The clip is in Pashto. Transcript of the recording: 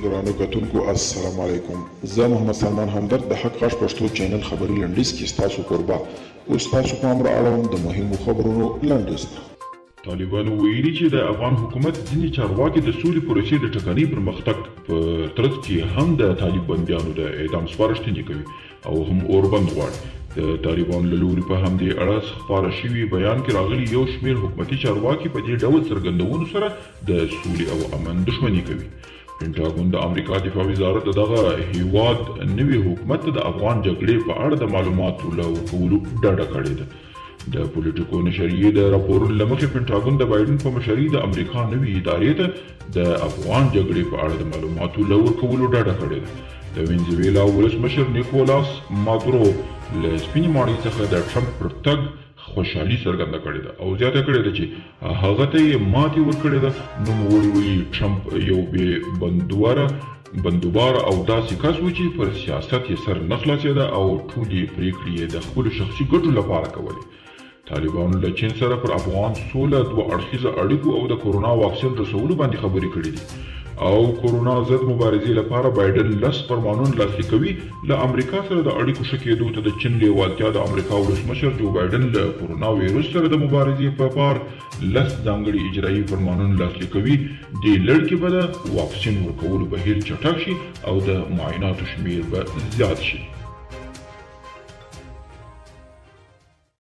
ګرانو کتونکو السلام علیکم، زه محمد سلمان همدرد د حق غږ پښتو چینل خبري لنډیز کې ستاسو کوربه. اوس ستاسو پام را اړوم د مهمو خبرونو لنډیز ته. طالبانو ویلي چې د افغان حکومت ځینې چارواکي د سولې پروسې د ټکنۍ پرمختګ په ترڅ کې هم د طالب بندیانو د اعدام سپارښتنې کوي او هم اوربند غواړي. د طالبانو له لوري په همدې اړه خپاره شوي بیان کې راغلي، یو شمېر حکومتي چارواکي په دې ډول څرګندونو سره د سولې او امن دښمني کوي. پنټاګون د امریکا دفاع وزارت د دغه هیواد نوي حکومت ته د افغان جګړې په اړه د معلوماتو له ورکولو ډډه کړې ده. د پولیټیکو نشریې د راپورونو له مخې، پنټاګون د بایډن په مشرۍ د امریکا نوې ادارې ته د افغان جګړې په اړه د معلوماتو له ورکولو ډډه کړې ده. د وینزویلا ولسمشر نیکولاس مادورو له سپینې ماڼۍ څخه د ټرمپ پر تګ خوشحالي څرګنده کړې ده او زیاته کړې ده چې هغه ته یې ماتې ورکړې ده. نوموړي ویلي، ټرمپ یو بې بندوره بندوباره او داسې کس و چې پر سیاست یې سر نه خلاصېده او ټولې پرېکړې یې د خپلو شخصي ګټو لپاره کولې. طالبانو له چین سره پر افغان سوله، دوه اړخیزه اړیکو او د کورونا واکسین رسولو باندې خبرې کړې دي او کورونا ضد مبارزې لپاره بایډن لس فرمانونه لاسلیکوي. له امریکا سره د اړیکو ښه کېدو ته د چین لېوالتیا د امریکا ولسمشر جو بایډن له کورونا ویروس سره د مبارزې په پار لس ځانګړي اجرایي فرمانونه لاسلیکوي. دې لړ کې به د واکسین ورکولو بهیر چټک شي او د معایناتو شمېر به زیات شي.